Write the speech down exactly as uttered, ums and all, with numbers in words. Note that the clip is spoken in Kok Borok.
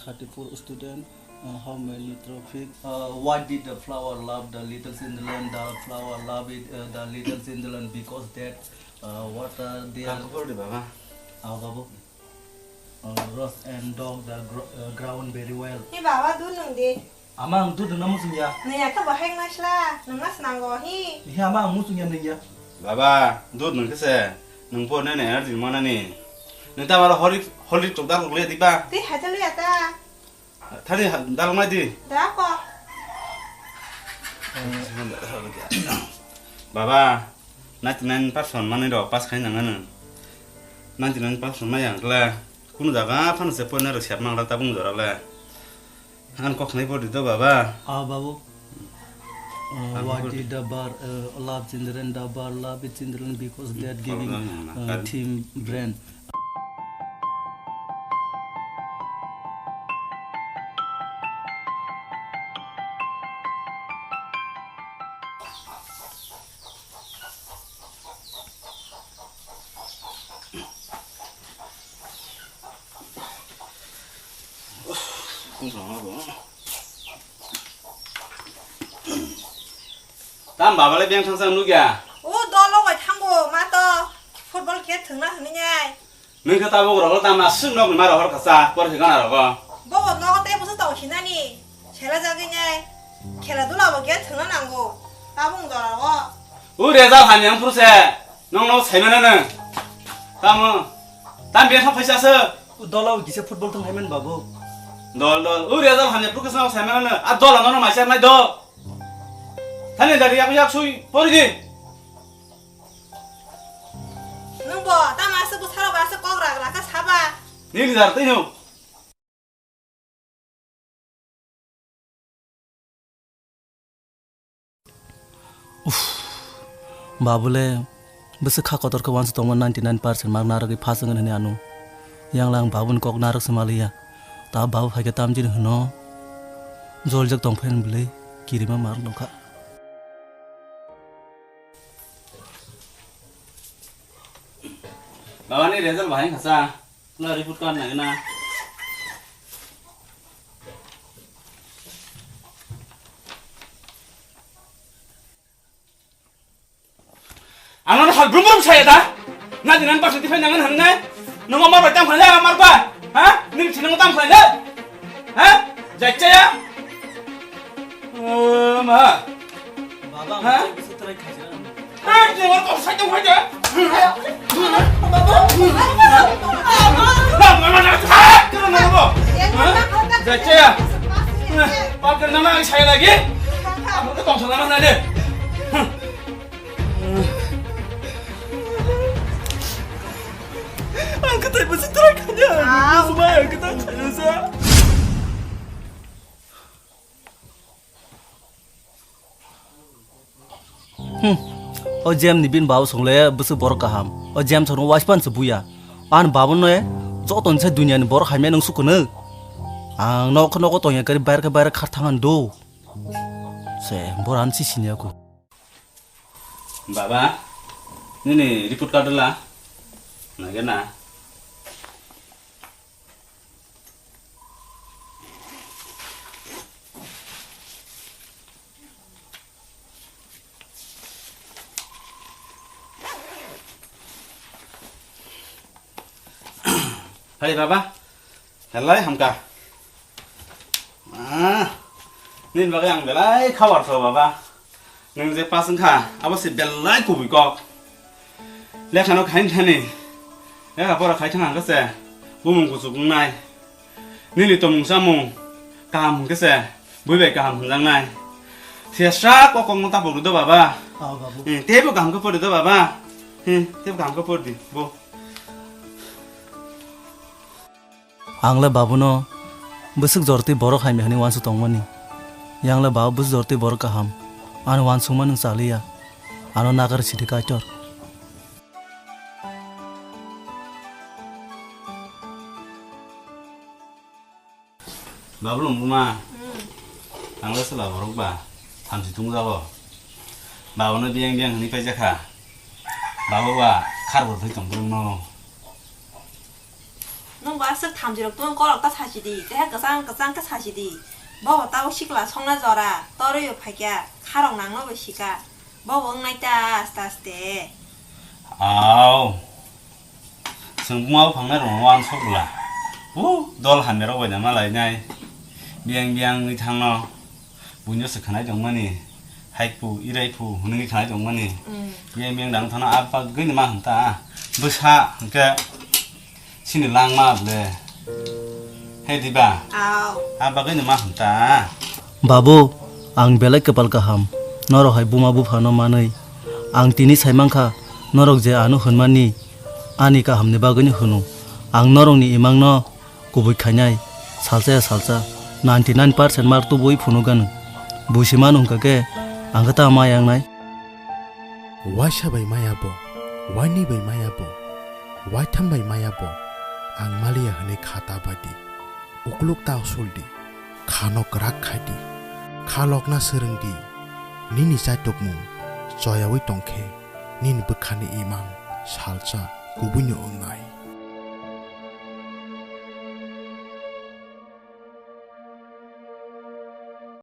Thirty-four student, uh, how many trophy? Uh, why did the flower love the little children? The flower love it, uh, the little children because that, uh, what are their Ang kupur di baba. Ah, babu. Uh, rose and dog the gro- uh, ground very well. Ni baba dun nung di. Ama ang dud na musung ya. Nung ya khe bahai ngasla, nung nas nango hi. Hi ama ang musung ya nung ya. Baba, dud nung khe se, nung po nene energy mo nani. Nung ta maro hori hori tuk da luk le di ba. Tei haja lu ya ta. Thani dalok nai di. Da ko. Baba, ninety nine percent manwi rok pass khai nangano. Ninety nine percent mai ang kla. Kunu jaga phano se poina rok sep mang rok tabung jora le. Ang kok khnai pori do baba. Ah, babu. Uh, Ang what pori. Did the bar uh, love children? The bar love children because that giving uh, team brain. Tam baba le beng thangsa nugya. O dolo bai thango ma to football khe thwngna hwnwi nai. Nung khe tabuk rogo tama swk nok ni maro hor kasa, por se gana rogo. Bobo nogo tei busu tong sinani. Khela jagwi nai. Khela dula bo khe thwngna nango. Tabuk dora rogo. U result hamya wng phuru se. Nong no sai mano nung. Tamo. Tam biya thang phaisa se. U dola o gisa football thang haiman babu. Dol dol. U result hamya phuru khe se nong sai mano nung. A dola nono maisa nai do. Thani dari yak yak sui. Pori di. Nung bo, tamo aswk bwsarok aswk kok rak rak kha saba? Nini jar twi no. Uff, babule bwswk kha kotor khe uansuk tongma ninety nine percent mark narwgwi pass wngwi hwnwi ano. Yang lang babuni kok narwk se maliya. Ta babu phaikhe tamjini hwno. Joljak tongphai hwn bwlwi kirima mark nokha. Baba ni result bahai kha sa. Pula report card nai na. Ang no hal brum brum saya da. Na dinan pas di phai nangan hangnai. Namo mar ba tam khala mar ba. Ha? Ning chinang tam khala. Ha? Jai chaya. Oh, ma. Baba, ha? Ang bisa try khaja. Eh, dia orang kau saya tu khaja. Baba. Baba, mana tak kena nama? Ha? Jai chaya. Pakai nama saya lagi. Aku tu tong salah mana dia? Ang katai bwswk try khaina. Ang bwswk bai ang katai khaina sa. Hmm. O Jem ni bin bau songle bwswk borok kaham. O Jem song waispan se buya. An babo ne joto ni sai dunia ni borok hamya nung sukunu. Ang nok nok tongya kari bayar khe bayar khar thangan do. Se boran si sinya ko. Baba, nini report card la. Nage na. Hai baba, helai hamka. Ah, nini bagwi ang belai khabar kho baba. Nwng je pass wngkha, abo se belai kubui kok. Lekha no khaini thani. Lekha pora khai thang ang khe se bumung kuchuk wngnai. Nini tongmung chamung kaham hwnkhe se bui bai kaham hwnjaknai. Sesra kok kok no tapok rw do baba. Ah, babu. Hmm, teibo kaham khe pori do baba. Hmm, teibo kaham khe pori di bo. Ang le babuno bwswk jortwi borok hamya hwnwi uansuk tongmani. Yang le babu bwswk jortwi borok kaham. Ano uansukma nwng chaliya. Ano nagar sidi Kaitor. Babu lung buma. Hmm. Ang le sela borok ba. Thamsi tungjago. Babuno biyang biyang hwnwi paijakha. Babu ba khar bo thwi tong bwrwngno. Nwng bo aswk thamchi rok tong kolok ta sachi di, teha kwchang kwchang khe sachi di. Bo bo tao sikla songna jora, torwi bo phaikya, kharok nangno bo sika. Bo bo wngnai ta aste aste. Au. Chwng buma buphangnai rokno uansuk bwla. O dol hamya rok bai da ma lainai. Biyang biyang wngwi thangno. Buino se khanai tongmani. Haikhu, iraikhu hwnwi khanai tongmani. Mm. Biyang biyang dang thangno a bagwino ma hwn ta. Bwsa hwnkhe chini langma bwle. He diba? Au. A bagwino ma hwn ta. Babu, ang belai kwpal kaham, norok hai buma buphano manwi. Ang tini saimankha, norok je ano hwnmani, ani kahamni bagwino hwno. Ang norokni imangno kubui khainai, salsa ya salsa, ninety nine percent mark tubui phunukgano. Buisimano hwnkha khe, ang khe ta ma yangnai. Waisa bai maya bo, wainwi bai maya bo, waitham bai maya bo, ang maliya hwnwi kha ta bai di. Ukluk ta usul di, khano kwrak khai di, kha lokna swrwng di. Nini chaitokmung choyaui tong khe, nini bwkhani imang salsa kubuino wngnai.